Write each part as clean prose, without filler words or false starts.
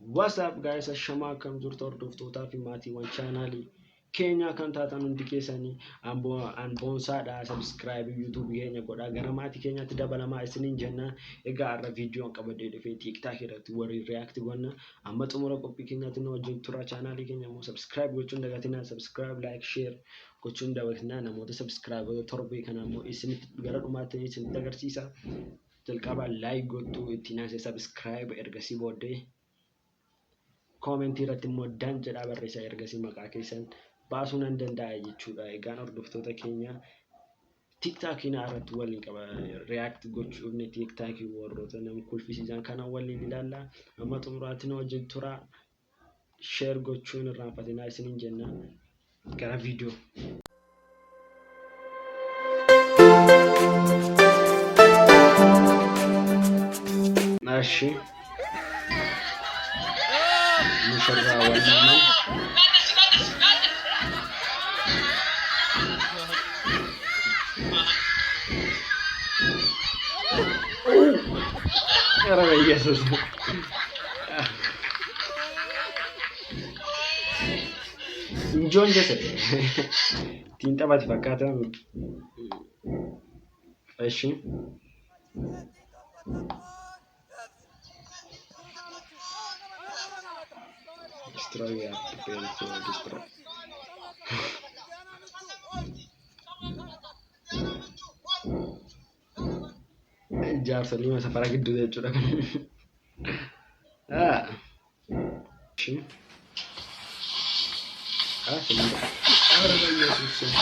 What's up guys, ashamaa akkam jirtu hordoftootaa fi maatiiwwan chaanaalii keenyaa kan taatan hundi keessanii anboonsaadha. Subscribe YouTube keenya godhaa gara maatii keenyaatti dabalamaa isiniin jenna. Egaa har'a viidiyoon qabadhee dhufee TikTok irratti warri react goona. Amma xumura qophii keenyaatti nu wajjin tura. Chaanaalii keenya immoo subscribe gochuun dagatinaa. Subscribe, like, share gochuun dagatinaa. Namoota subscribe torbee kana immoo isinitti gara dhumaatti isinitti agarsiisa. Jalqaba like gochuu ittiin haasee subscribe ergasii booddee koomentii irratti immoo dan jedhaa barreessaa ergasii maqaa keessan baasuu nan danda'a jechuudha. Egaan hordoftoota keenya TikTokii irratti waliin qaba react gochuuf TikTokii warroota nama kolfisiisan kana waliin ilaalla. Amma xumuraatti nu wajjin tura. Share gochuun irraanfatinaa isiniin jenna. Gara viidiyoo. እሺ ሙሽራ ወንድም ኧረ በኢየሱስ እንጆን ጀሰ ittiin taphate fakkaata. እሺ destroy destroy jaarsolii safara gidduu jechuudha kun. እሺ ኧረ በኢየሱስ ስም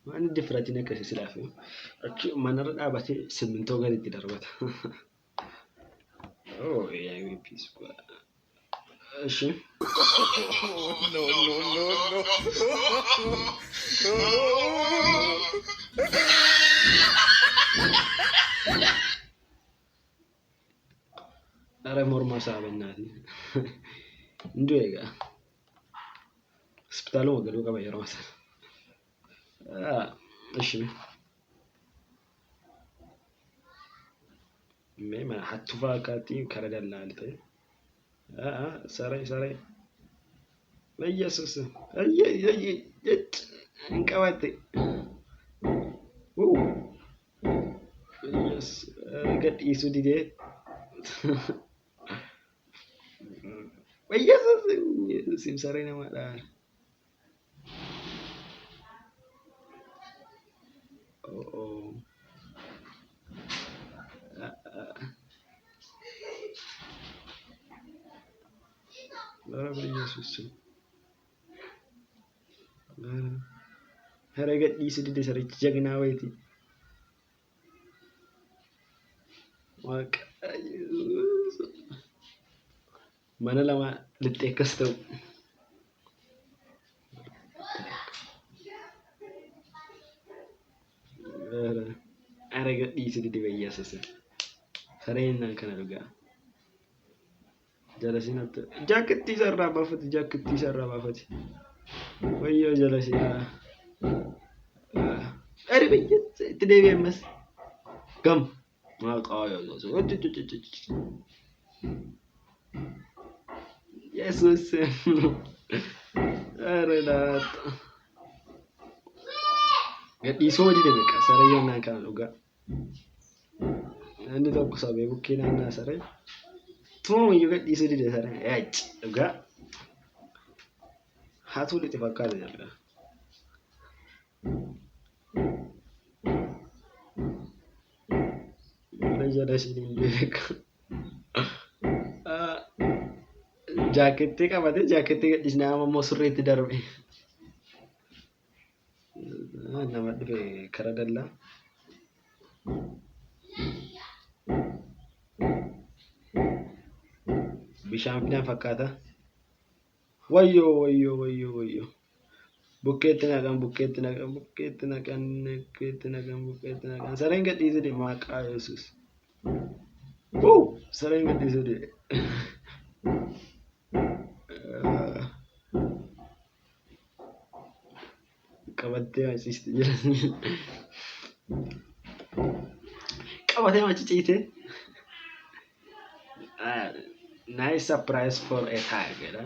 waan difratiin akkasii silaaf achi manarra dhaabatee simmintoo gaditti darbata. Oh, yeah, peace. እሺ No, no, no, no. ኧረ morma isaa በእናትህ እንዲሁ egaa hospitaaluma galuu qaba yeroo sana. እሺ mee mana hattuu fa'aa akkaatti kara dallaa ta'e saree saree በኢየሱስ እንቀባቴ gadhiisuu didee በኢየሱስ saree namaadha. ኧረ በኢየሱስ ስም ኧረ gadhiisuu dide sarichi jagnaa wayiiti. Waaqa mana lama lixxee akkas ta'u. ኧረ gadhiisuu dide በኢየሱስ sareen naan kana dhugaa. Jalasiin hattu jaakittii isarraa baafate jaakittii isarraa baafate. Wayyoo jalasii. ኧረ በኢየሱስ itti deebi'e ammas. Gam. Maqaa Yesuus. ኧረ laata. Gadhiisuu dide beekaa saree yennaan kana dhugaa. Inni tokko sabee bukkee naannaa saree. Tumamuyyuu gadhiisuu dide sareen. Eec dhugaa. Hatuu lixe fakkaata jalqaba. Mana jala ishiin hin beeku. Jaakettii qabatee jaakettii gadhiisnee amma immoo surreetti darbe. Nama dhufe kara dallaa. Bishaan fidan fakkaata. Wayyoo wayyoo wayyoo wayyoo. Bukkeetti naqan bukkeetti naqan bukkeetti naqan bukkeetti naqan bukkeetti naqan. Sareen gadhiisuu dide maqaa Yesuus. Wuu! Sareen gadhiisuu dide. Qabattee maciisti jedhan. Qabatee achi ciite. Nice surprise for a tag jedha.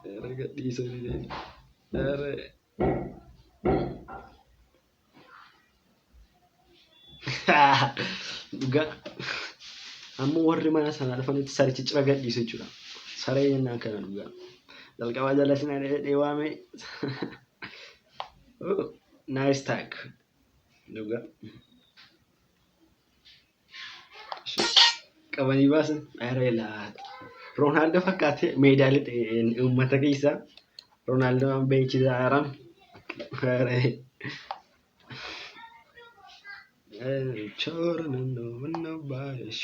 Erga gadhiisanii ere. Dhugaa amma warri mana sanaa dhufanitti sarichi cira gadhiisu jechuudha. Saree jennaan kana dhugaa. Jalqabaa jala sin jedhee waame. Nice tag. Dhugaa. Qabanii baasan ayiree laata. Roonaaldoo fakkaatee meedaa lixe uummata keessaa. Roonaaldoo beenchii haaraan. Ayiree. Choora naannoo manna baayesh.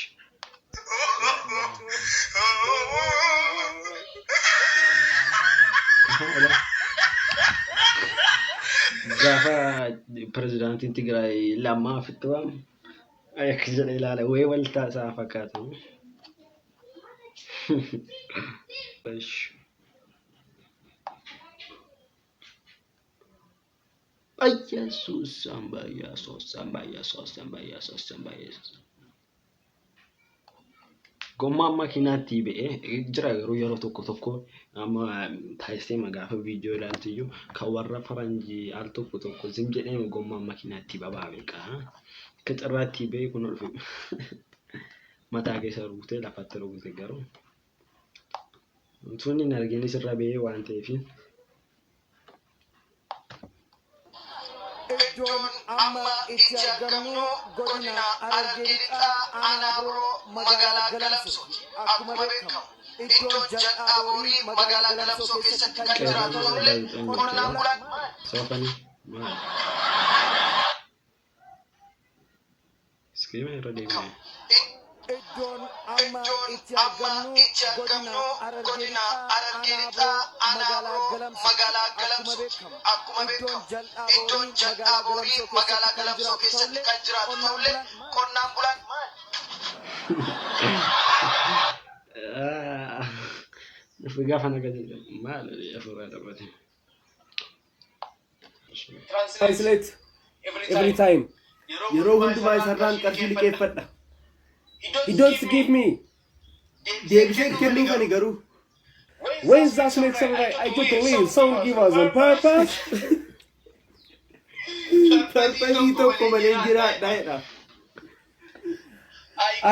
Gaafa pirezidaantiin Tigraay lammaa ofitti waamu akka jedhe ilaala wayii waltaa isaa fakkaata. በኢየሱስ ስም በኢየሱስ ስም በኢየሱስ ስም በኢየሱስ ስም በኢየሱስ Gommaan makiinaatti ba'ee jira garuu yeroo tokko tokko amma taasisee gaafa viidiyoo ilaaltu iyyuu kan warra faranjii al tokko tokko zim jedhee gommaan makiinaatti babaa beekaa. Akka carraatti ba'ee kun dhufe mataa keessa rukutee lafatti rukute garuu tun hin arginis irra ba'ee waan ta'eef. Iddoon amma itti argamnu godina Harargee Lixaa aanaa Biroo magaalaa Galamsooti. Akkuma beekamu iddoon jal'aa boorii magaalaa Galamsoo keessatti kan jiraatu ta'ullee qonnaan bulaan Soofanii maal? Iskiriima irra deemee. Iddoon amma itti argamnu godina Harargee Lixaa aanaa Biroo magaalaa Galamsooti. Akkuma beekamu iddoon jal'aa boorii magaalaa Galamsoo keessatti kan jiraatu ta'ullee qonnaan bulaan Gaafa naga jedhu maal afuuraa taphate. Translate every time. Yeroo hundumaa isarraan qarshii liqeeffadha. He don't give me. Deebisee kennuuf ani garuu. When that makes some right, I go to leave. Some give us on purpose. Purpose tokko malee jiraadha jedha.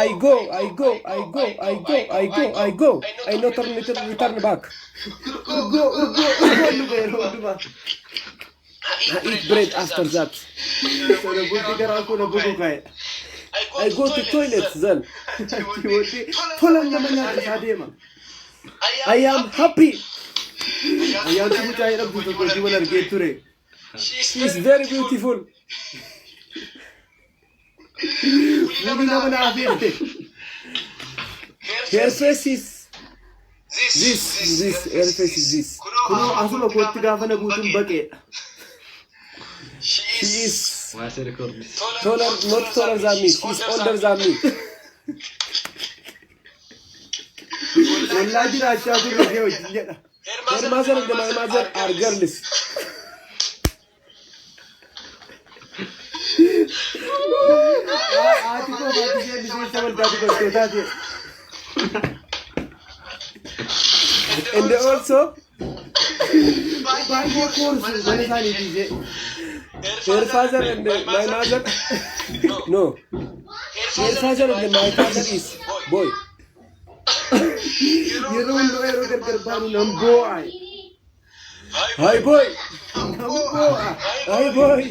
I go, I go, I go, I go, I go, I go. I not return back. Urgoo urgoo urgoo dhuga yeroo hundumaa. I eat bread after that. Sana booddee garaan koo na bokokaa'edha. I go to toilet then. Achii booddee tolan nama nyaachisaa deema. I am happy. Ayyaantu mucaa jedhamtu tokko hojii wal argee ture. She is very beautiful. Fuulli nama na afeerte. Her face is this, this, her face is this. Kunoo asuma kootti gaafa na guutuun baqeedha. She is Waasii rikoordis. taller, not taller than me. She is older than me. Ollaa jiraachaa turre ishee wajjin jedha. Her mother and my mother are girls. Haati koo haati ishee miseensa waldaa dubartootaati. And also, Baay'ee koorsu mana isaanii dhiisee. her father and my mother, no. Her father and my father is boy. Yeroo hundumaa yeroo gargar baanu nan boo'a. Hi boy. Nan boo'a. Hi boy.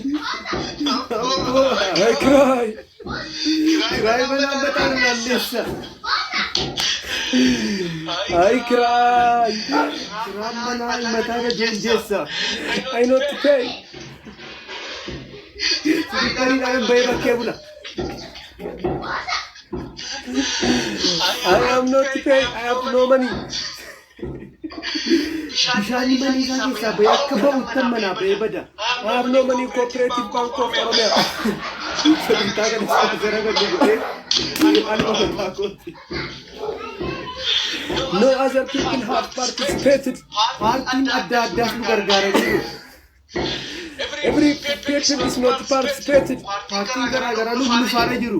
Nan boo'a. I cry. Kiraayii manaan mataan naanneessa. I cry. Kiraan manaa mataa jeenjeessa. I not pay. Silippariidhaan bahee bakkee bula. I am not pay. I have no money. Bishaanni mana isaa keessaa bahee akka ba'uttan manaa bahee bada. I have no money. Cooperative Bank of Oromia. Sagantaa kana ispoonsera godhu godhee anuma mataa kooti. No other people have participated. Paartiin adda addaas nu gargaaraniiru. Every people is not participated. Paartiin garaa garaa lubbu jiru.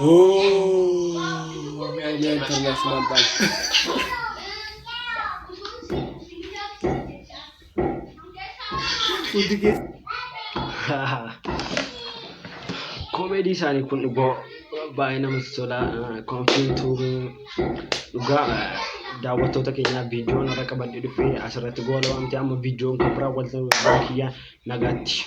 Oh, Oromia International Bank. Hundi keessa. Koomeedii isaanii kun dhugaa baay'ee namatti tola. Koonfiintuu dhugaa daawwattoota keenyaa viidiyoon irra qabadhee dhufee asirratti goola waamte amma viidiyoon kan biraa wal kiyyaa nagaatti.